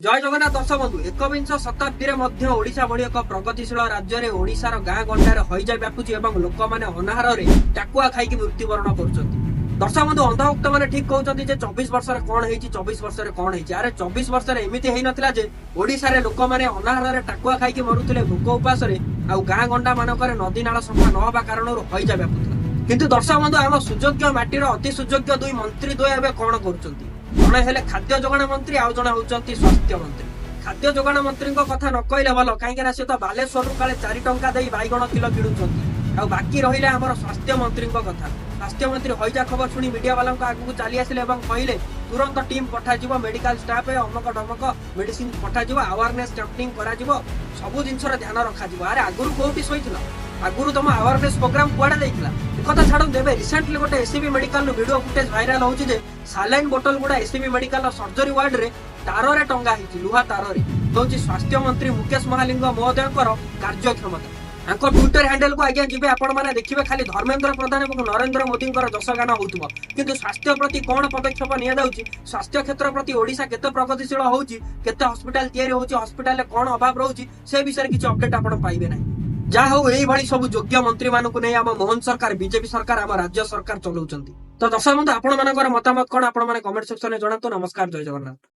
ଜୟ ଜଗନ୍ନାଥ ଦର୍ଶକ ବନ୍ଧୁ। ଏକବିଂଶ ଶତାବ୍ଦୀରେ ମଧ୍ୟ ଓଡ଼ିଶା ଭଳି ଏକ ପ୍ରଗତିଶୀଳ ରାଜ୍ୟରେ ଓଡ଼ିଶାର ଗାଁ ଗଣ୍ଡାରେ ହଇଜା ବ୍ୟାପୁଛି ଏବଂ ଲୋକମାନେ ଅନାହାରରେ ଟାକୁଆ ଖାଇକି ମୃତ୍ୟୁବରଣ କରୁଛନ୍ତି। ଦର୍ଶକ ବନ୍ଧୁ, ଅନ୍ଧଭକ୍ତ ମାନେ ଠିକ କହୁଛନ୍ତି ଯେ 24 ବର୍ଷରେ କଣ ହେଇଛି, 24 ବର୍ଷରେ କଣ ହେଇଛି। ଆରେ, 24 ବର୍ଷରେ ଏମିତି ହେଇନଥିଲା ଯେ ଓଡ଼ିଶାରେ ଲୋକମାନେ ଅନାହାରରେ ଟାକୁଆ ଖାଇକି ମରୁଥିଲେ ଭୋକ ଉପାସରେ, ଆଉ ଗାଁ ଗଣ୍ଡା ମାନଙ୍କରେ ନଦୀ ନାଳ ସଫା ନ ହବା କାରଣରୁ ହଇଜା ବ୍ୟାପୁଥିଲା। କିନ୍ତୁ ଦର୍ଶକ ବନ୍ଧୁ, ଆମ ସୁଯୋଗ୍ୟ ମାଟିର ଅତି ସୁଯୋଗ୍ୟ ଦୁଇ ମନ୍ତ୍ରୀ ଦ୍ୱୟ ଏବେ କଣ କରୁଛନ୍ତି? ଜଣେ ହେଲେ ଖାଦ୍ୟ ଯୋଗାଣ ମନ୍ତ୍ରୀ, ଆଉ ଜଣେ ହଉଛନ୍ତି ସ୍ୱାସ୍ଥ୍ୟ ମନ୍ତ୍ରୀ। ଖାଦ୍ୟ ଯୋଗାଣ ମନ୍ତ୍ରୀଙ୍କ କଥା ନ କହିଲେ ଭଲ, କାହିଁକି ନା ସେ ତ ବାଲେଶ୍ୱରରୁ କାଳେ 4 ଟଙ୍କା ଦେଇ ବାଇଗଣ କିଲୋ କିଣୁଛନ୍ତି। ଆଉ ବାକି ରହିଲା ଆମର ସ୍ୱାସ୍ଥ୍ୟ ମନ୍ତ୍ରୀଙ୍କ କଥା। ସ୍ୱାସ୍ଥ୍ୟ ମନ୍ତ୍ରୀ ହଇଜା ଖବର ଶୁଣି ମିଡିଆ ବାଲାଙ୍କ ଆଗକୁ ଚାଲି ଆସିଲେ ଏବଂ କହିଲେ, ତୁରନ୍ତ ଟିମ୍ ପଠାଯିବ, ମେଡିକାଲ ଷ୍ଟାଫ, ଅମକ ଢମକ ମେଡିସିନ ପଠାଯିବ, ଆୱାରନେସ୍ କ୍ୟାମ୍ପେନିଂ କରାଯିବ, ସବୁ ଜିନିଷର ଧ୍ୟାନ ରଖାଯିବ। ଆରେ, ଆଗରୁ କୋଉଠି ଶୋଇଥିଲ? ଆଗରୁ ତମ ଆୱାରନେସ୍ ପ୍ରୋଗ୍ରାମ କୁଆଡେ ଯାଇଥିଲା? ଏକଥା ଛାଡନ୍ତୁ, ଏବେ ରିସେଣ୍ଟଲି ଗୋଟେ ଏସସିବି ମେଡିକାଲରୁ ଭିଡିଓ ଫୁଟେଜ ଭାଇରାଲ ହଉଛି ଯେ ସାଲାଇନ୍ ବୋଟଲ ଗୁଡା ଏସସିବି ମେଡିକାଲର ସର୍ଜରୀ ୱାର୍ଡରେ ତାରରେ ଟଙ୍ଗା ହେଇଛି, ଲୁହା ତାରରେ। ହଉଛି ସ୍ୱାସ୍ଥ୍ୟ ମନ୍ତ୍ରୀ ମୁକେଶ ମହାଲିଙ୍ଗ ମହୋଦୟଙ୍କର କାର୍ଯ୍ୟକ୍ଷମତା। ତାଙ୍କ ଟ୍ୱିଟର ହ୍ୟାଣ୍ଡେଲକୁ ଆଜ୍ଞା ଯିବେ ଆପଣମାନେ, ଦେଖିବେ ଖାଲି ଧର୍ମେନ୍ଦ୍ର ପ୍ରଧାନ ଏବଂ ନରେନ୍ଦ୍ର ମୋଦିଙ୍କର ଯଶଗାନ ହଉଥିବ। କିନ୍ତୁ ସ୍ୱାସ୍ଥ୍ୟ ପ୍ରତି କଣ ପଦକ୍ଷେପ ନିଆଯାଉଛି, ସ୍ୱାସ୍ଥ୍ୟ କ୍ଷେତ୍ର ପ୍ରତି ଓଡିଶା କେତେ ପ୍ରଗତିଶୀଳ ହଉଛି, କେତେ ହସ୍ପିଟାଲ ତିଆରି ହଉଛି, ହସ୍ପିଟାଲରେ କଣ ଅଭାବ ରହୁଛି, ସେ ବିଷୟରେ କିଛି ଅପଡେଟ ଆପଣ ପାଇବେ ନାହିଁ। ଯାହା ହଉ, ଏଇଭଳି ସବୁ ଯୋଗ୍ୟ ମନ୍ତ୍ରୀ ମାନଙ୍କୁ ନେଇ ଆମ ମୋହନ ସରକାର, ବିଜେପି ସରକାର, ଆମ ରାଜ୍ୟ ସରକାର ଚଲାଉଛନ୍ତି। ତ ଦର୍ଶକ ବନ୍ଧୁ, ଆପଣ ମାନଙ୍କର ମତାମତ କଣ, ଆପଣ ମାନେ କମେଣ୍ଟ ସେକ୍ସନରେ ଜଣାନ୍ତୁ। ନମସ୍କାର, ଜୟ ଜଗନ୍ନାଥ।